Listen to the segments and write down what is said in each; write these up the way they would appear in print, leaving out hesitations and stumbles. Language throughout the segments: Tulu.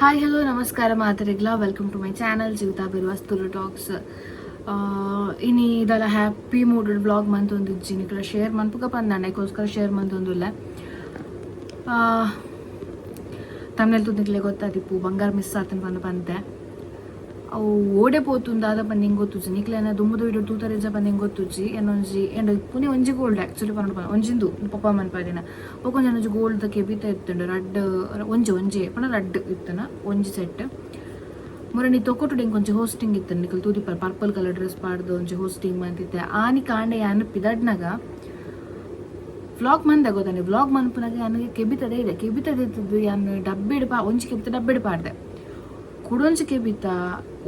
Hi, hello, ನಮಸ್ಕಾರ ಮಾತೆರೆಗ್ಲ. Welcome to my channel Jeevitha Birwas Tulu talks. ಇನಿ ಇದೆಲ್ಲ happy mood vlog ಮಂತೊಂದಿಜ್ಜಿ. ನಿಕಲ share ಮನ್ಪುಗ ಪಂದಾಂಡ, ಐಕೋಸ್ಕರ ಶೇರ್ ಮಂತೊಂದುಲ್ಲ. ತಮ್ನೆಲ್ ತೂದು ಗೊತ್ತಾದಿಪ್ಪು, ಬಂಗಾರ ಮಿಸ್ ಆತನ ಪಂದ್ ಪಂತೆ. ಅವು ಓಡೆ ಪೋತುಂದು ದಾದ ಪಂದ್ ಎಂಕ್ ಗೊತ್ತುಜ್ಜಿ. ನಿಕ್ಲೆನ ದುಂಬುದ ವಿಡಿಯೋ ತೂತರಿಜ್ಜ ಪಂದ್ ಎಂಕ್ ಗೊತ್ತುಜ್ಜಿ. ಏನೊಂಜಿ ಎಂಡ ಇಪ್ಪುನೆ ಒಂಜಿ ಗೋಲ್ಡ್ ಆಕ್ಚುಲಿ ಪಂಡ ಒಂಜಿಂದು ಪಪ್ಪ ಮನ್ಪಾದಿನ. ಬೊಕೊಂಜಿ ಒಂಜಿ ಗೋಲ್ಡ್ ದ ಕೆಬಿತ ಇತ್ತುಂಡು. ರಡ್ಡ್, ಒಂಜಿ ಒಂಜಿ ಪಂಡ ರಡ್ಡ್ ಇತ್ತನ ಒಂಜಿ ಸೆಟ್. ಮುರಣಿ ತೊಕೊಟುಡು ಎಂಕ್ ಒಂಜಿ ಹೋಸ್ಟಿಂಗ್ ಇತ್ತು. ನಿಕಲ್ ತೂದಿಪ್ಪರ್, purple colour dress ಪಾಡ್ದು ಒಂಜಿ ಹೋಸ್ಟಿಂಗ್ ಮಂತಿತ್ತೆ. ಆನಿ ಕಾಂಡೆ ಯಾನ್ ಪಿದಡ್ನಗ ವ್ಲಾಗ್ ಮಂದ ಗೊತ್ತಾನೆ. ವ್ಲಾಗ್ ಮನ್ಪುನಾಗ ಯಾನ್ ಕೆಬಿತದೇ ಇದೆ. ಕೆಬಿತದೆ ಇತ್ತದ್ದು ಯಾನ್ ಡಬ್ಬಿಡ್ ಪಾ ಒಂಜಿ ಕೆಬಿತ ಡಬ್ಬಿಡ್ ಪಾಡ್ದೆ. ಕುಡೊಂಜಿ ಕೆಬಿತ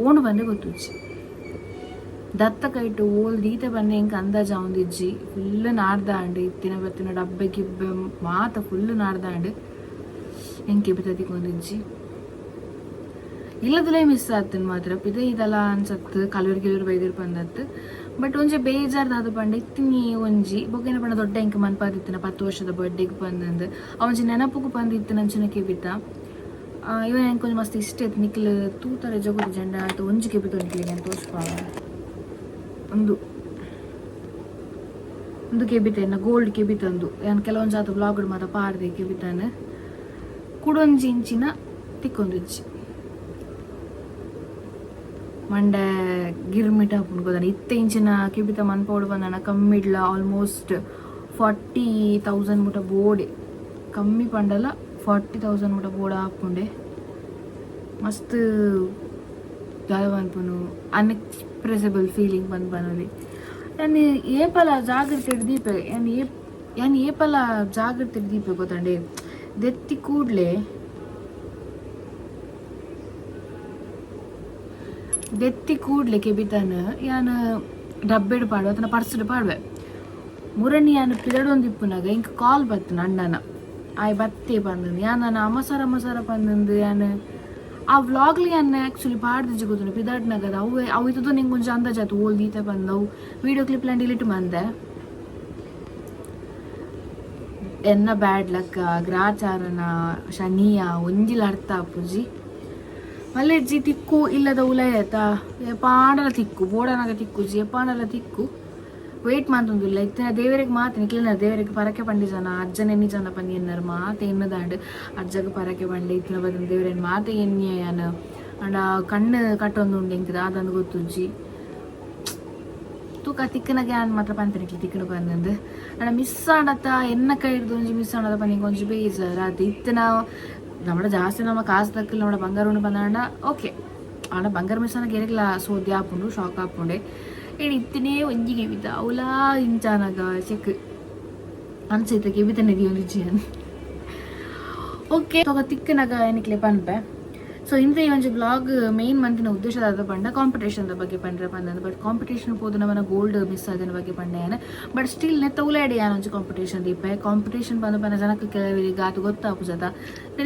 ಓಣು ಬಂದೆ ಗೊತ್ತುಜ್ಜಿ. ದತ್ತ ಕೈಟು ಓಲ್ ದೀತೆ ಬಂದೆ ಎಂಕ್ ಅಂದಾಜ್ ಆವೊಂದಿಜ್ಜಿ. ಫುಲ್ ನಾಡ್ದಾಂಡ್. ಇತ್ತಿನ ಬತ್ತಿನ ಡಬ್ಬೆ ಗಿಬ್ಬೆ ಮಾತ ಫುಲ್ ನಾಡ್ದಾಂಡ್. ಎಂಕ್ ಕೆಬಿತ ತಿಕ್ಕೊಂದಿಜ್ಜಿ. ಇಲ್ಲದಲೇ ಮಿಸ್ ಆತನ್ ಮಾತ್ರ ಪಿದೆ ಇದೆಲ್ಲ ಅನ್ಸತ್ತು, ಕಲೂರು ಗಿಲೂರು ಬೈದಿರ್ ಪಂದತ್ತು. ಬಟ್ ಒಂಜಿ ಬೇಜಾರ್ ದಾದ ಪಂಡ, ಇತ್ತಿನಿ ಒಂಜಿ ಬೊಕ್ಕ ಪಂಡ ದೊಡ್ಡ ಎಂಕ್ ಮನ್ಪಾದಿತ್ತಿನ 10 ವರ್ಷದ ಬರ್ಡೇಗ್ ಬಂದಂದು ಆ ಒಂಜಿ ನೆನಪುಗು ಬಂದು ಇತ್ತಿನ ಕೆಬಿತ. ಇವನ್ ಎಂಕ್ ಒಂಜಿ ಮಸ್ತ್ ಇಷ್ಟ ಇತ್ತು. ನಿಕ್ಲ್ ತೂತಾರೆ ಜಗೋದು ಜಂಡ ಆಯ್ತು. ಒಂಜಿ ಕೆಬಿತ ನಿಕ್ಲಿಗೆ ತೋರ್ಸ್ಪಾವ. ಒಂದು ಒಂದು ಕೆಬಿತ ಎನ್ನ ಗೋಲ್ಡ್ ಕೆಬಿತ ಒಂದು. ಯಾನ್ ಕೆಲವೊಂದು ಜಾತ ವ್ಲಾಗ್ ಮಾತ ಪಾಡ್ದೆ ಕೆಬಿತಾನೆ. ಕುಡೊಂಜಿ ಇಂಚಿನ ತಿಕ್ಕೊಂದಿಜ್ಜಿ. ಮಂಡೆ ಗಿರ್ಮಿಟ ಆಪುಂಡು ಗೊತ್ತಾನೆ. ಇತ್ತೆ ಇಂಚಿನ ಕೆಬಿತ ಮನ್ಪೋಡು ಬಂದನ ಕಮ್ಮಿಡ್ಲ ಆಲ್ಮೋಸ್ಟ್ 40,000 ಮುಟ ಬೋಡೆ. ಕಮ್ಮಿ ಪಂಡಲ 40,000 ಮುಟ ಬೋಡ ಆಪುಂಡೆ. ಮಸ್ತ್ ದಾದ ಪನ್ಪುನು, ಅನ್ಎಕ್ಸ್ಪ್ರೆಸಿಬಲ್ ಫೀಲಿಂಗ್ ಬಂದ್ ಪನೊಲಿ. ಯಾನ್ ಏಪಲ ಜಾಗ್ರತೆ ದೀಪೆ, ಯಾನ್ ಏಪ್ ಯಾನ್ ಏಪಲ ಜಾಗ್ರತೆ ದೀಪೆ ಗೊತ್ತಂಡೆ. ದೆತ್ತಿ ಕೂಡ್ಲೆ, ದೆತ್ತಿ ಕೂಡ್ಲೆ ಕೆಬಿತಾನ ಯಾನ್ ಡಬ್ಬೆಡ್ ಪಾಡುವೆ ಅತನ ಪರ್ಸ್ಡ್ ಪಾಡುವೆ. ಮುರಣಿ ಯಾನ್ ಪಿದಡೊಂದಿಪ್ಪುನಗ ಇಂಕ್ ಕಾಲ್ ಬತ್ತನ ಅಣ್ಣನ. ಆಯ್ ಬತ್ತೆ ಪಂದಂದು. ಯಾನ್ ನಾನು ಅಮಸರ ಅಮಸರ ಪಂದಂದು. ಯಾನ್ ಆ ವ್ಲಾಗ್ಲಿ ಯಾನ್ ಆಕ್ಚುಲಿ ಪಾಡ್ದಿಜ್ಜಿ ಗೊತ್ತುಂಡು. ಪಿದಾಡ್ನಾಗ ಅವು ಅವು ಇತ್ತದ ನಿಂಗೆ ಒಂಜಿ ಅಂದಾಜಾತು ಓಲ್ ದೀತೆ ಬಂದವು. ವಿಡಿಯೋ ಕ್ಲಿಪ್ ಲ ಡಿಲೀಟ್ ಮಂದೆ. ಎನ್ನ ಬ್ಯಾಡ್ ಲಕ್, ಗ್ರಾಚಾರನ, ಶನಿಯ ಒಂಜಿಲ ಅರ್ಥ ಆಪುಜಿ. ಮಲ್ಲೆಜ್ಜಿ ತಿಕ್ಕು ಇಲ್ಲದ ಉಲಯತ ಪಾಂಡಲ ತಿಕ್ಕು ಬೋಡನಾಗ ತಿಕ್ಕುಜಿ. ಎಪ್ಪಾಂಡಲ ತಿಕ್ಕು ವೇಟ್ ಮಂತೊಂದುಲ್ಲ. ಇತ್ತಿನ ದೇವರಿಗೆ ಮಾತು ನಿಕ್ಲಿನ ದೇವರಿಗೆ ಪರಕೆ ಪಂಡಿ ಜನ ಅಜ್ಜನ ಎನ್ನಿ ಜನ ಪಂಡಿ ಎನ್ನರು ಮಾತೆ ಎನ್ನದಾಂಡ್. ಅಜ್ಜಗ ಪರಕೆ ಪಂಡಿ ಇತ್ತಿನ ಬದನ್ ದೇವರೇನು ಮಾತೆ ಎನ್ನಿಯ. ಅಂಡ ಕಣ್ಣು ಕಟ್ಟೊಂದು ಉಂಡು ಎಂಕ್ ದಾದಂದು ಗೊತ್ತುಜ್ಜಿ. ತೂಕ ತಿಕ್ಕನಗೆ ಯಾನ್ ಮಾತ್ರ ಪಂತೆ ನಿಕ್ಲಿ ತಿಕ್ಕನು ಬಂದಂದು. ಅಂಡ ಮಿಸ್ ಆಂಡತ್ತ ಎನ್ನ ಕೈ ಹಿಡ್ದು ಒಂಜಿ ಮಿಸ್ ಆಂಡದ ಪಂಡಿ ಒಂಜಿ ಬೇಜಾರ್ ಆತು. ಇತ್ತಿನ ನಮ್ಮ ಜಾಸ್ತಿ ನಮ್ಮ ಕಾಸು ದಕ್ಕಲ್ ನಮ್ಮ ಬಂಗಾರ ಉಂಡು ಬಂದಾಂಡ ಓಕೆ. ಆಂಡ ಬಂಗಾರ ಮಿಸ್ ಆನಗ ಎರೆಗ್ಲ ಸೋದ್ಯ ಆಪುಂಡು, ಶಾಕ್ ಆಪುಂಡೆ. ಇನಿ ಇತ್ತಿನೇ ಒಂಜಿ ಕೆಬಿತ ಅವಲಾ ಇಂಚಾನಗ ಚೆಕ್ ಅನ್ಸೈತೆ ಕೆಬಿತನೆ ಒಂಜಿ. ಓಕೆ, ತಗ ತಿಕ್ಕನಾಗ ಎನಿಕ್ಲೆ ಪನ್ಪೆ. ಸೊ ಇಂತ ಈ ಒಂಜಿ ವ್ಲಾಗ್ ಮೇನ್ ಮಂತಿನ ಉದ್ದೇಶ ದಾದ ಪಂಡ, ಕಾಂಪಿಟೇಷನ್ the ಬಗ್ಗೆ ಪಂಡ್ರೆ ಪಂದಂದು. ಬಟ್ ಕಾಂಪಿಟೇಷನ್ ಪೋದು ನಮನ ಗೋಲ್ಡ್ ಮಿಸ್ ಆದಿನ ಬಗ್ಗೆ ಪಂಡೆಯನ. ಬಟ್ ಸ್ಟಿಲ್ ನೆತ್ತ ಉಲಾಡಿ ಯಾನ್ ಒಂಜಿ ಕಾಂಪಿಟೇಷನ್ ದೀಪೆ. ಕಾಂಪಿಟೇಷನ್ ಬಂದು ಪಂಡ ಜನಕ್ಕೆ ಕೆಲವರಿಗೆ ಆತು ಗೊತ್ತಾಪುಜದ,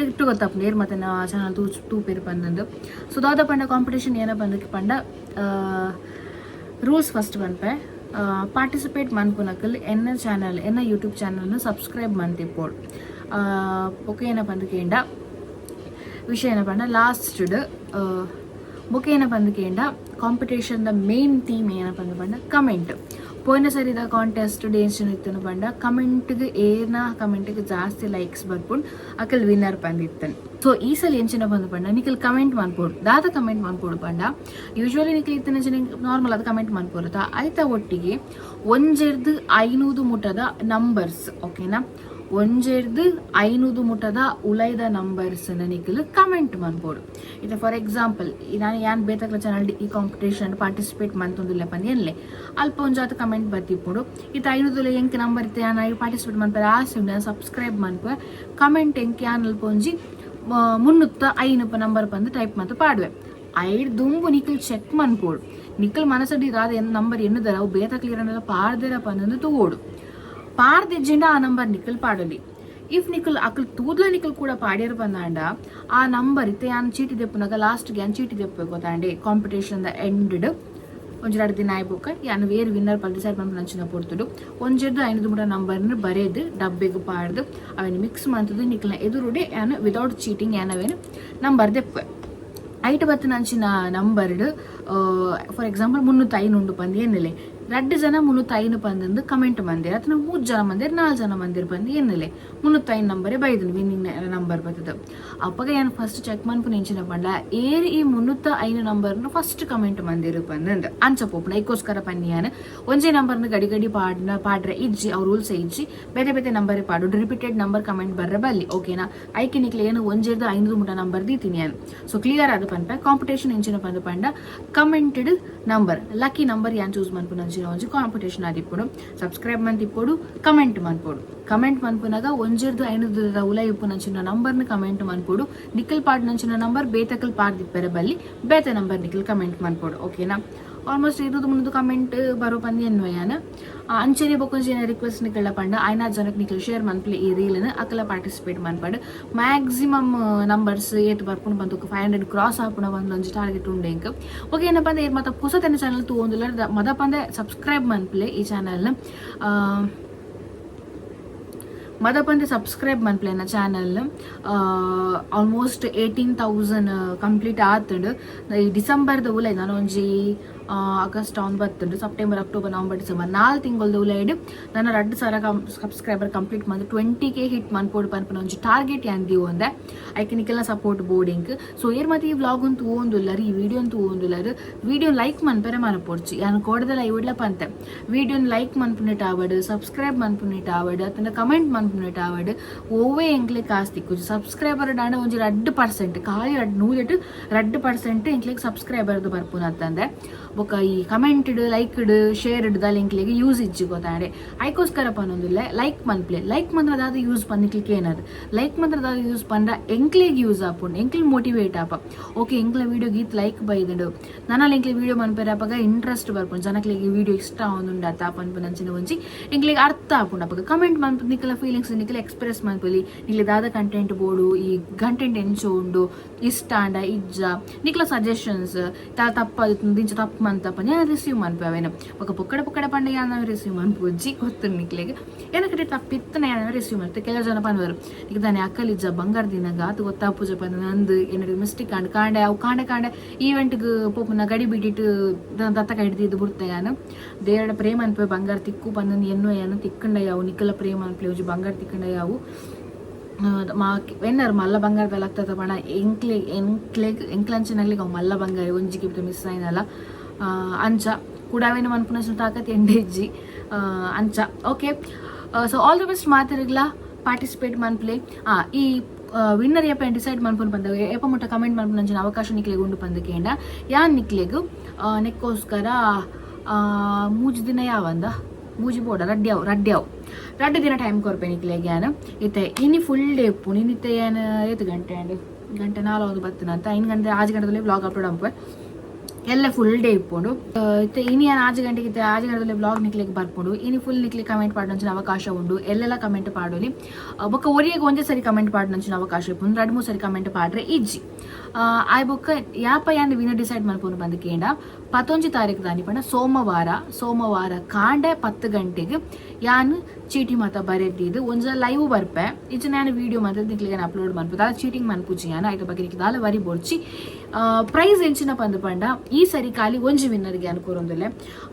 ಇಟ್ಟು ಗೊತ್ತಾಪುಂಡು ಏರ್ ಮತ್ತೆ ನಾ ಚಾನಲ್ ತೂ ತೂಪೇರು ಪಂದಂದು. ಸೊ ದಾದ ಪಂಡ, ಕಾಂಪಿಟೇಷನ್ ಏನ ಬಂದಕ್ಕೆ ಪಂಡ, ರೂಲ್ಸ್ ಫಸ್ಟ್ ಪನ್ಪೆ. ಪಾರ್ಟಿಸಿಪೇಟ್ ಮನ್ಪುನಕಲ್ ಎನ್ನ ಚಾನಲ್, ಎನ್ನ ಯೂಟ್ಯೂಬ್ ಚಾನಲ್ನ ಸಬ್ಸ್ಕ್ರೈಬ್ ಮಂತಿಪ್ಪೋಡು. ಬೊಕ ಏನ ಪಂದ್ ಕೇಂಡ, ವಿಷಯ ಏನ ಪಂಡ, ಲಾಸ್ಟ್ ಬೊಕ ಏನ ಪಂದ್ ಕೇಂಡ, competition the main theme ಏನ ಪಂದ್ ಪಂಡ ಕಮೆಂಟ್. ಪೋಯಿನ ಸರಿದ ಕಾಂಟೆಸ್ಟ್ ಡೇನ್ಸ್ ಇತ್ತನು ಪಂಡ, ಕಮೆಂಟ್ಗೆ ಏರ್ನ ಕಮೆಂಟ್ಗೆ ಜಾಸ್ತಿ ಲೈಕ್ಸ್ ಬರ್ಪುಂಡು ಅಕಲ್ ವಿನ್ನರ್ ಬಂದಿತ್ತನು. ಸೊ ಈ ಸಲ ಎಂಚಿನ ಬಂದು ಪಂಡ, ನಿಕಲ್ ಕಮೆಂಟ್ ಮನ್ಪೋಡು. ದಾದ ಕಮೆಂಟ್ ಮನ್ಪೋಡು ಪಂಡ, ಯೂಶ್ವಲಿ ನಿಕಲ್ ಇತ್ತನ ನಾರ್ಮಲ್ ಅದು ಕಮೆಂಟ್ ಮನ್ಪೋರುತ್ತ. ಆಯ್ತ ಒಟ್ಟಿಗೆ 1ರ್ದು 500 ಮುಟದ ನಂಬರ್ಸ್, ಓಕೆನಾ? 1ರ್ದು 500 ಮುಟದ ಉಲೈದ ನಂಬರ್ಸ್ ನಿಕಲ್ ಕಮೆಂಟ್ ಮನ್ಪೋಡು. ಇದು ಫಾರ್ ಎಕ್ಸಾಂಪಲ್, ನಾನು ಯಾನ್ ಬೇತಕ್ಲ ಚಾನಲ್ ಈ ಕಾಂಪಿಟೇಷನ್ ಪಾರ್ಟಿಸಿಪೇಟ್ ಮಂತೊಂದುಲ್ಲ ಪಂದ್ ಎನ್ಲೆ. ಅಲ್ಪ ಒಂಜಾತ ಕಮೆಂಟ್ ಬತ್ತಿಪ್ಪುಡು. ಇತ್ತ 500 ಎಂಕ್ ನಂಬರ್ ಇತ್ತೆ, ಯಾನ್ ಪಾರ್ಟಿಸಿಪೇಟ್ ಮನ್ಪರೆ ಆಸೆ ಉಂಡು, ಸಬ್ಸ್ಕ್ರೈಬ್ ಮನ್ಪ, ಕಮೆಂಟ್ ಎಂಕ್ ಯಾನ್ ಅಲ್ಪ ಒಂಜಿ 305 ನಂಬರ್ ಬಂದು ಟೈಪ್ ಮಂತು ಪಾಡುವೆ. ಐಡ್ ದುಂಬು ನಿಕಲ್ ಚೆಕ್ ಮನ್ಪೋಡು. ನಿಕಲ್ ಮನಸಡಿ ದಾದ ನಂಬರ್ ಎನ್ನುದರ ಅವು ಬೇತ ಕ್ಲಿಯರ್ ಅನ್ನಲ್ಲ ಪಾಡ್ದಿರ ಪಂದಂದು ತೂವೋಡು. ಪಾರ್ದಿಜ್ಜಿಂಡ ಆ ನಂಬರ್ ನಿಕಲ್ ಪಾಡಲಿ. If ನಿಕಲ್ ಅಕಲ್ ತೂದ್ಲ ನಿಕಲ್ ಕೂಡ ಪಾಡ್ಯರ್ ಬಂದಾಂಡ, ಆ ನಂಬರ್ ಇತ್ತೆ ಯಾನ್ ಚೀಟಿ ದೆಪ್ಪುನಾಗ ಲಾಸ್ಟ್ಗೆ ಯಾನ್ ಚೀಟಿ ದೆಪ್ಪು ಗೊತ್ತಾಂಡೆ. Competition the ended ಒಂಜಿ ರಡ್ಡ್ ದಿನ ಆಯಿ ಬೊಕ್ಕ ಯಾನ್ ಏರ್ ವಿನ್ನರ್ ಪಂದ್ ಡಿಸೈಡ್ ಮನ್ಪುನಂಚಿನ ಪೊರ್ತುಡು ಒಂಜೆರ್ದ್ ಐನೂದು ಮುಟ ನಂಬರ್ನ್ ಬರೆದ್ ಡಬ್ಬೆಗ್ ಪಾಡ್ದ್ ಅವೆನ್ ಮಿಕ್ಸ್ ಮಂತುದು ನಿಕ್ಲೆನ ಎದುರುಡೆ ಯಾನ್ ವಿದೌಟ್ ಚೀಟಿಂಗ್ ಯಾನ್ ಅವೆನ್ ನಂಬರ್ ದೆಪ್ಪುವೆ. ಐಟ್ ಬತ್ತಿನಂಚಿನ ನಂಬರ್ಡ್ ಫಾರ್ ಎಕ್ಸಾಂಪಲ್ ಮುನ್ನೂತ್ತ ಐನ್ ಉಂಡು ಪಂದ್ ಎನ್ನುಲೆ. ರಡ್ಡ್ ಜನ 305 ಪಂದ್ ಕಮೆಂಟ್ ಮಂದೆರ್ ಅತ್ತ್ಂಡ ಮೂಜಿ ಜನ ಮಂದೆರ್, ನಾಲ್ ಜನ ಮಂದೆರ್ ಪಂದ್ ಎನ್ನುಲೆ. 305 ನಂಬರೇ ಬೈದ್ಂಡ್ ವಿನ್ನಿಂಗ್ ನಂಬರ್ ಬತ್ತುದು. ಅಪಗ ಯಾನ್ ಫಸ್ಟ್ ಚೆಕ್ ಮನ್ಪುನ ಎಂಚಿನ ಪಂಡ ಏರ್ ಈ 305 ನಂಬರ್ನ್ ಫಸ್ಟ್ ಕಮೆಂಟ್ ಮಂದೆರ್ ಪಂದ್. ಅಂಚ ಪೋಪುಂಡು. ಐಕೋಸ್ಕರ ಪನ್ನಿ ಯಾನ್ ಒಂಜೇ ನಂಬರ್ನ್ ಗಡಿ ಗಡಿ ಪಾಡ್ನ ಪಾಡ್ರೆ ಇಜ್ಜಿ, ಅವು ರೂಲ್ಸ್ ಇಜ್ಜಿ. ಬೇತೆ ಬೇತೆ ನಂಬರ್ ಪಾಡೊಡು, repeated number comment ಬರ್ರೆ ಬಲ್ಲಿ, ಓಕೆನಾ? ಐಕೆ ನಿಕ್ಲೆ ಏನು ಒಂಜೆರ್ದ್ ಐನೂರು ಮುಟ ನಂಬರ್ ದೀತೀನಿ ಯಾನ್. ಸೊ ಕ್ಲಿಯರ್ ಆದ್ ಪನ್ಪೆ, ಕಾಂಪಿಟೇಷನ್ ಎಂಚಿನ ಪಂದ್ ಪಂಡ commented number, lucky number ಯಾನ್ ಚೂಸ್ ಮನ್ಪುನಂಚಿನ ಒಂಜಿ ಕಾಂಪಿಟೇಷನ್ ಆದಿಪ್ಪುಂಡು. ಸಬ್ಸ್ಕ್ರೈಬ್ ಮಂತಿಪ್ಪೊಡು, ಕಮೆಂಟ್ ಮನ್ಪೊಡು. ಕಮೆಂಟ್ ಮನ್ಪುನಗ ಒಂಜೆರ್ದ್ ಐನೂರು ಉಲಯಿ ಇಪ್ಪುನಂಚಿನ ನಂಬರ್ನ್ ಕಮೆಂಟ್ ಮನ್ಪೊಡು. ನಿಕಲ್ ಪಾಡ್ನಂಚಿನ ನಂಬರ್ ಬೇತಕಲ್ ಪಾಡ್ದಿಪ್ಪೆರೆ ಬಲ್ಲಿ, ಬೇತೆ ನಂಬರ್ ನಿಕಲ್ ಕಮೆಂಟ್ ಮನ್ಪೊಡು, ಓಕೆನಾ? ಆಲ್ಮೋಸ್ಟ್ 200-300 ಕಮೆಂಟ್ ಬರೋ ಪಂದ್ ಎನ್ನುವೆ ಯಾನ್. ಅಂಚನೆ ಬೊಕೊಂಜಿ ರಿಕ್ವೆಸ್ಟ್ ನಿಕಲ್ಡ ಪಂಡ ಐನಾತ್ ಜನಕ್ಕೆ ನಿಕಲ್ ಶೇರ್ ಮನ್ಪುಲೆ ಈ ರೀಲ್ನ್, ಅಕಲ ಪಾರ್ಟಿಸಿಪೇಟ್ ಮನ್ಪಡ್. ಮ್ಯಾಕ್ಸಿಮಮ್ ನಂಬರ್ಸ್ ಏತ್ ಬರ್ಪುಂಡು ಪಂದ್ 500 ಕ್ರಾಸ್ ಆಪುನ ಪಂದ್ ಒಂಜಿ ಟಾರ್ಗೆಟ್ ಉಂಡು ಎಂಕ್. ಓಕೆ, ಏನಪ್ಪ ಅಂದ್ರೆ ಏರ್ ಮತ ಪೊಸತ್ ಚಾನಲ್ ತೂವೊಂದುಲ್ಲ, ಮದಪಂದೆ ಸಬ್ಸ್ಕ್ರೈಬ್ ಮನ್ಪುಲೆ ಈ ಚಾನಲ್ನ. ಮದಪಂದೆ ಸಬ್ಸ್ಕ್ರೈಬ್ ಮನ್ಪುಲೆ ಎನ್ನ channel. Almost 18,000 complete ಆತುಂಡು. ಈ ಡಿಸೆಂಬರ್ದ ಉಲೈ, ನಾನು ಒಂಜಿ ಆಗಸ್ಟ್ ಆನ್ ಬತ್ತುಂಡು, September, October, November, December, 4 ತಿಂಗಳದ ಉಲೈಡ್ ನನ್ನ 2000 ಸಬ್ಸ್ಕ್ರೈಬರ್ ಕಂಪ್ಲೀಟ್ ಮಂತ್ 20K hit ಮನ್ಪೊಡು ಪನ್ಪುನ ಒಂಜಿ ಟಾರ್ಗೆಟ್ ಯಾನ್ ದೀವೊಂದೆ. ಐಕ್ ನಿಕೆಲ್ಲ ಸಪೋರ್ಟ್ ಬೋಡಿಂಗ್. ಸೊ ಏರ್ ಮತ್ತೆ ಈ ವ್ಲಾಗ್ ಅಂತೂ ತೂವೊಂದುಲ್ಲರ್, ಈ ವಿಡಿಯೋ ತೂವೊಂದುಲ್ಲರ್, ವಿಡಿಯೋ ಲೈಕ್ ಮನ್ಪೆರೆ ಮನಪೊಡ್ಚಿ. ಯಾನ್ ಕೋಡದ ಲೈವ್ ಇಡ್ಲ ಪಂತೆ, ವಿಡಿಯೋನ್ ಲೈಕ್ ಮನ್ಪುನೆಟ್ ಆವಡ್, ಸಬ್ಸ್ಕ್ರೈಬ್ ಮನ್ಪುನೆಟ್ ಆವಡ್, ಅತ್ತಂಡ ಕಮೆಂಟ್ ಮನ್ಪುನೆಟ್ ಆವಡ್, ಓವೇ ಎಂಕ್ಲೆ ಕಾಸ್ ತಿಕ್ಕುಜಿ. ಸಬ್ಸ್ಕ್ರೈಬರ್ ಡಾಂಡ ಒಂಜಿ 2%, ಖಾಲಿ ರಡ್ಡ್ ನೂದೆಟ್ 2% ಎಂಕ್ಲೆಗ್ ಸಬ್ಸ್ಕ್ರೈಬರ್ದು ಬರ್ಪುನ ಅಂತಂದೆ. ಬೊಕ್ಕ ಈ ಕಮೆಂಟ್ಡ್, ಲೈಕ್ಡ್, ಶೇರ್ಡ್ ದಾಲ ಎಂಕ್ಲೆಗ್ ಯೂಸ್ ಇಜ್ಜಿ ಗೊತ್ತಾಂಡೆ. ಐಕೋಸ್ಕರ ಪನೊಂದುಲ್ಲೆ, ಲೈಕ್ ಮನ್ಪ್ಲೆ. ಲೈಕ್ ಮಂತ್ರ ದಾದ ಯೂಸ್ ಪಂದ್ ಏನದು? ಲೈಕ್ ಮಂತ್ರ ದಾದ ಯೂಸ್ ಪಂಡ ಎಂಕ್ಲೆಗ್ ಯೂಸ್ ಆಪುಂಡು, ಎಂಕ್ಲೆ ಮೋಟಿವೇಟ್ ಆಪ. ಓಕೆ, ಎಂಕ್ಲ ವಿಡಿಯೋ ಗೀತ್ ಲೈಕ್ ಬೈದುಂಡು, ನನಲ ಎಂಕ್ಲೆ ವಿಡಿಯೋ ಮನ್ಪೆರೆ ಅಪಗ ಇಂಟ್ರೆಸ್ಟ್ ಬರ್ಪುಂಡು. ಜನಕ್ಲೆಗ್ ವಿಡಿಯೋ ಇಷ್ಟ ಆವೊಂದುಂಡತ ಪನ್ಪುನಂಚಿನ ಒಂಜಿ ಎಂಕ್ಲೆಗ್ ಅರ್ಥ ಆಪುಂಡು. ಅಪಗ ಕಮೆಂಟ್ ಮನ್ಪು, ನಿಕಲ ಫೀಲಿಂಗ್ಸ್ ನಿಕಲ ಎಕ್ಸ್ಪ್ರೆಸ್ ಮನ್ಪುಲಿ. ನಿಕ್ಲೆ ದಾದ ಕಂಟೆಂಟ್ ಬೋಡು, ಈ ಕಂಟೆಂಟ್ ಎಂಚ ಉಂಡು, ಇಷ್ಟ ಆಂಡ ಇಜ್ಜ, ನಿಕ್ಲ ಸಜೆಷನ್ಸ್ ತಾ ತಪ್ಪ ದಿಂಚ ತಪ್ಪು ಮಂತಪ್ಪ ನಾನು ರಿಸೀವ್ ಮನ್ಪು ಅವೇನು. ಬೊಕ ಪೊಕ್ಕಡೆ ಪೊಕ್ಕಡೆ ಪಂಡ ಯಾನ್ ರಿಸೀವ್ ಮನ್ಪುಜ್ಜಿ, ಗೊತ್ತು ನಿಕ್ಲೆಗ್. ಏನಕಡೆ ತಪ್ಪಿತ್ತನ ಯಾನ್ ರಿಸೀವ್ ಮಾಡ್ತೆ. ಕೆಲವು ಜನ ಪನ್ವರು, ಈಗ ದಾನೆ ಅಕ್ಕಲಿಜ್ಜ ಬಂಗಾರ ದಿನ ಆತು ಗೊತ್ತಾಪುಜ ಪಂದ, ನಂದು ಏನಾದ್ರು ಮಿಸ್ಟೇಕ್ ಆಂಡ್. ಕಾಂಡೆ ಅವು ಕಾಂಡೆ ಕಾಂಡೆ ಈವೆಂಟ್ಗ್ ಪೋಪುನ ಗಡಿ ಬಿಟ್ಟಿಟ್ಟು ದತ್ತ ಹಿಡ್ದಿದ್ದು ಬುಡ್ತೆ. ಯಾನು ದೇವರ ಪ್ರೇಮ ಅನ್ಪೆ ಬಂಗಾರ ತಿಕ್ಕು ಪಂದ ಎನ್ನುವ ಯಾನು ತಿಕ್ಕಂಡ ಯಾವು. ನಿಕ್ಕಲ ಪ್ರೇಮ ಅನ್ಪಲೆ ಒಂಜಿ ಬಂಗಾರ ತಿಕ್ಕಂಡ ಯಾವು. ಮಾ ಎನ್ನರ್ ಮಲ್ಲ ಬಂಗಾರದಲ್ಲಿ ಆಗ್ತದ ಪಂಡ ಎಂಕ್ಲೆ ಎಂಕ್ಲೆಗ್ ಎಂಕ್ಲಂಚಿನಗ್ಲಿಗ್ ಅವು ಮಲ್ಲ ಬಂಗಾರ, ಒಂಜಿ ಕಿಪ್ತ ಮಿಸ್ ಆಯ್ನಲ್ಲ. ಅಂಚ ಕುಡಾವೇನು ಮನ್ಪುನ ತಾಕತ್ ಎಂಡೆಜ್ಜಿ ಅಂಚ. Okay, so all the best ಮಾತಿರ್ಗ್ಲ, participate ಮನ್ಪುಲೆ. ಈ ವಿನ್ನರ್ ಏಪ ಡಿಸೈಡ್ ಮನ್ಪುನ ಪಂದ, ಏಪ ಮುಟ್ಟ ಕಮೆಂಟ್ ಮನ್ಪುನಂಚಿನ ಅವಕಾಶ ನಿಕ್ಲೆಗ್ ಉಂಡು ಪಂದ ಕೇಂಡ, ಯಾನ್ ನಿಕ್ಲೆಗ್ ನೆಕ್ಕೋಸ್ಕರ 3 ದಿನ ಯಾವಂದ, ಮೂಜಿ ಬೋಡ ರಡ್ಡ್ಯಾವ್ ರಡ್ಡ್ಯಾವ್ 2 ದಿನ ಟೈಮ್ ಕೊರ್ಪೆ ನಿಕ್ಲೆಗ್ ಯಾನ್. ಇತ್ತೆ ಇನಿ ಫುಲ್ ಡೇ ಉಪ್ಪುಂಡು. ಇನ್ನಿತ್ತೆ ಯಾನ್ ಏತ್ ಗಂಟೆ ಆಂಡ್? ಗಂಟೆ ನಾಲ್ ಬತ್ತಿನಂತ 5 ಗಂಟೆ 6 ಗಂಟೆದಲ್ಲಿ ವ್ಲಾಗ್ ಅಪ್ಲೋಡ್ ಅನ್ಪೆ. ಎಲ್ಲ ಫುಲ್ ಡೇ ಇಪ್ಪುಂಡು. ಇತ್ತೆ ಇನಿ ಯಾನ್ 6 ಗಂಟೆಗೆ, ಇತ್ತೆ 6 ಗಂಟೆದಲ್ಲಿ ವ್ಲಾಗ್ ನಿಕ್ಲೆಗ್ ಬರ್ಪುಂಡು. ಇನಿ ಫುಲ್ ನಿಕ್ಲೆಗ್ ಕಮೆಂಟ್ ಪಾಡಂಚಿನ ಅವಕಾಶ ಉಂಡು. ಎಲ್ಲೆಲ್ಲ ಕಮೆಂಟ್ ಪಾಡೋಲಿ. ಬೊಕ್ಕ ಒರಿಯಗ್ ಒಂಜೇ ಸರಿ ಕಮೆಂಟ್ ಪಾಡಂಚಿನ ಅವಕಾಶ ಇಪ್ಪುಂಡು, ರಡ್ಡ್ ಮೂರು ಸರಿ ಕಮೆಂಟ್ ಪಾಡ್ರೆ ಇಜ್ಜಿ. ಆಯ್ ಬೊಕ್ಕ ಯಾಪ ಯಾನ್ ವಿನರ್ ಡಿಸೈಡ್ ಮಲ್ಪುನು ಪಂದ್ ಕೇಂಡ, 11 ತಾರೀಕು ದಾನಿ ಪಂಡ ಸೋಮವಾರ. ಸೋಮವಾರ ಕಾಂಡೆ 10 ಗಂಟೆಗೆ ಯಾನ್ ಚೀಟಿ ಮಾತ ಬರೆದಿದ್ದು ಒಂಜ ಲೈವ್ ಬರ್ಪೆ. ಇಜ್ಜ ನಾನು ವಿಡಿಯೋ ಮಾತ ನಿಕ್ಲೆಗ್ ಅಪ್ಲೋಡ್ ಮನ್ಪು. ದಾಲ ಚೀಟಿಂಗ್ ಮನ್ಪುಜಿ ಯಾನ್, ಐತ ಬಗ್ಗೆ ನಿಕ್ಲೆ ದಾಲ ವರಿ ಬೋಡ್ಚಿ. ಪ್ರೈಸ್ ಎಂಚಿನ ಪಂದ್ ಪಂಡ, ಈ ಸರಿ ಖಾಲಿ ಒಂಜಿ ವಿನ್ನರ್ಗೆ ಯಾನ್ ಕೊರೊಂದುಲ್ಲೆ.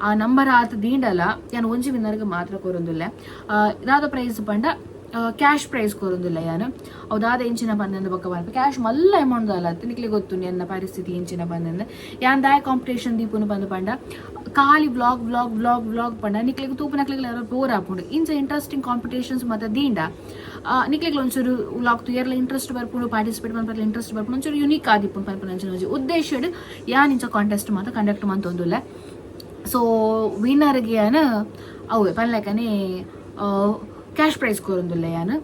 ಆ ನಂಬರ್ ಆತ್ ದೀಂಡಲ ಯಾನ್ ಒಂಜಿ ವಿನ್ನರ್ಗೆ ಮಾತ್ರ ಕೊರೊಂದುಲ್ಲೆ. ದಾದ ಪ್ರೈಸ್ ಪಂಡ ಕ್ಯಾಶ್ ಪ್ರೈಸ್ ಕೊರೊಂದುಲ್ಲ ಯಾನ್. ಅವು ದಾದ ಎಂಚಿನ ಪಂದಂದು ಬೊಕ್ಕ ಬರ್ಪೆ. ಕ್ಯಾಶ್ ಮಲ್ಲ ಅಮೌಂಟ್ ದಾಲ ಅತ್ತ್, ನಿಕ್ಲೆ ಗೊತ್ತು ಎನ್ನ ಪರಿಸ್ಥಿತಿ ಎಂಚಿನ ಪಂದಂದು. ಯಾನ್ ದಾಯ ಕಾಂಪಿಟೇಷನ್ ದೀಪುನು ಪಂದ್ ಪಂಡ, ಖಾಲಿ vlog vlog vlog vlog ಪಂಡ ನಿಕ್ಲೆಗ್ ತೂಪುನಕ್ಲೆಗ್ ಬೋರ್ ಆಪುಂಡು. ಇಂಚ ಇಂಟ್ರೆಸ್ಟಿಂಗ್ ಕಾಂಪಿಟೇಷನ್ಸ್ ಮಾತ ದೀಂಡ ನಿಕ್ಲೆಗ್ ಒಂಚೂರು ವ್ಲಾಗ್ ತೂಯರ್ಲ ಇಂಟ್ರೆಸ್ಟ್ ಬರ್ಪುಂಡು, ಪಾರ್ಟಿಸಿಪೇಟ್ ಮನ್ಪರ್ಲ ಇಂಟ್ರೆಸ್ಟ್ ಬರ್ಪುಂಡು, ಒಂಚೂರು ಯುನೀಕ್ ಆದಿಪ್ಪುಂಡು ಪನ್ಪುನ ಒಂಜಿ ಉದ್ದೇಶಡ್ ಯಾನ್ ಇಂಚ ಕಾಂಟೆಸ್ಟ್ ಮಾತ ಕಂಡಕ್ಟ್ ಮಂತೊಂದುಲ್ಲೆ. ಸೊ ವಿನ್ನರ್ಗೆ ಯಾನ್ ಅವೆ ಪನ್ಲೆಕನೆ ಕ್ಯಾಶ್ ಪ್ರೈಸ್ ಕೊರೊಂದುಲ್ಲೆ ಯಾನ್.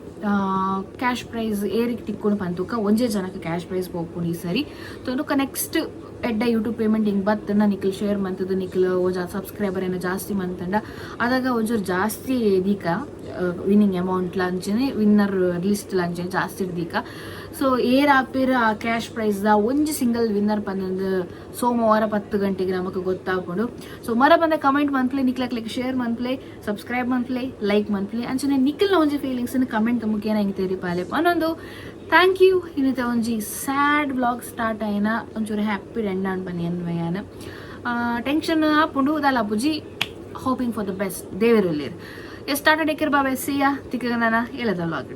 ಕ್ಯಾಶ್ ಪ್ರೈಸ್ ಏರಿಗೆ ತಿಕ್ಕೊಂಡು ಪಂತುಕ ಒಂಜೇ ಜನಕ್ಕೆ ಕ್ಯಾಶ್ ಪ್ರೈಸ್ ಪೋಪುಂಡು ಈ ಸರಿ. ತೊಂದುಕ ನೆಕ್ಸ್ಟ್ ಎಡ್ಡ ಯೂಟ್ಯೂಬ್ ಪೇಮೆಂಟ್ ಹಿಂಗೆ ಬತ್ತಂಡ ನಿಕ್ಲ್ ಶೇರ್ ಮಂತದ್ದು, ನಿಕ್ಲ್ ಒಂಜ ಸಬ್ಸ್ಕ್ರೈಬರ್ ಏನೋ ಜಾಸ್ತಿ ಮಂತಂಡ ಅದಾಗ ಒಂಚೂರು ಜಾಸ್ತಿ ದೀಕ ವಿನ್ನಿಂಗ್ ಅಮೌಂಟ್ ಲಂಚನೆ, ವಿನ್ನರ್ ಲಿಸ್ಟ್ ಲಂಚನೆ ಜಾಸ್ತಿ ದೀಕ. ಸೊ ಏರ್ ಆಪೇರ್ ಆ ಕ್ಯಾಶ್ ಪ್ರೈಸ್ ದ ಒಂಜಿ ಸಿಂಗಲ್ ವಿನ್ನರ್ ಪಂದ್ ಸೋಮವಾರ 10 ಗಂಟೆಗೆ ನಮಕ್ ಗೊತ್ತಾಪುಂಡು. ಸೊ ಮರಪಂದೆ ಕಮೆಂಟ್ ಮನ್ಪ್ಲೆ, ನಿಕ್ಲಕ್ಲೆಗ್ ಶೇರ್ ಮನ್ಪ್ಲೆ, ಸಬ್ಸ್ಕ್ರೈಬ್ ಮನ್ಪ್ಲೆ, ಲೈಕ್ ಮನ್ಪ್ಲೆ. ಅಂಚನೆ ನಿಖಲ್ನ ಒಂಜಿ ಫೀಲಿಂಗ್ಸ್ ಕಮೆಂಟ್ ಮುಖೇನ ಇಂಗ್ ತೆರಿಪಾಲೆ ಪನೊಂದು, thank you. ಇನ್ನಿತ ಒಂಜಿ ಸ್ಯಾಡ್ ವ್ಲಾಗ್ ಸ್ಟಾರ್ಟ್ ಆಯಿನ ಒಂಚೂರು ಹ್ಯಾಪಿ ಎಂಡ್ ಆಂಡ್ ಬನ್ನಿ ಅನ್ವಯಾನ. ಟೆನ್ಷನ್ ಆಪುಂಡು, ದಾಲ ಪುಜಿ. Hoping for the best. ದೇವರು. Yes, tata, take care, bye, see ya. ತಿಕ್ಕ ನನ್ನ ಎಲ್ಲದ ವ್ಲಾಗ್.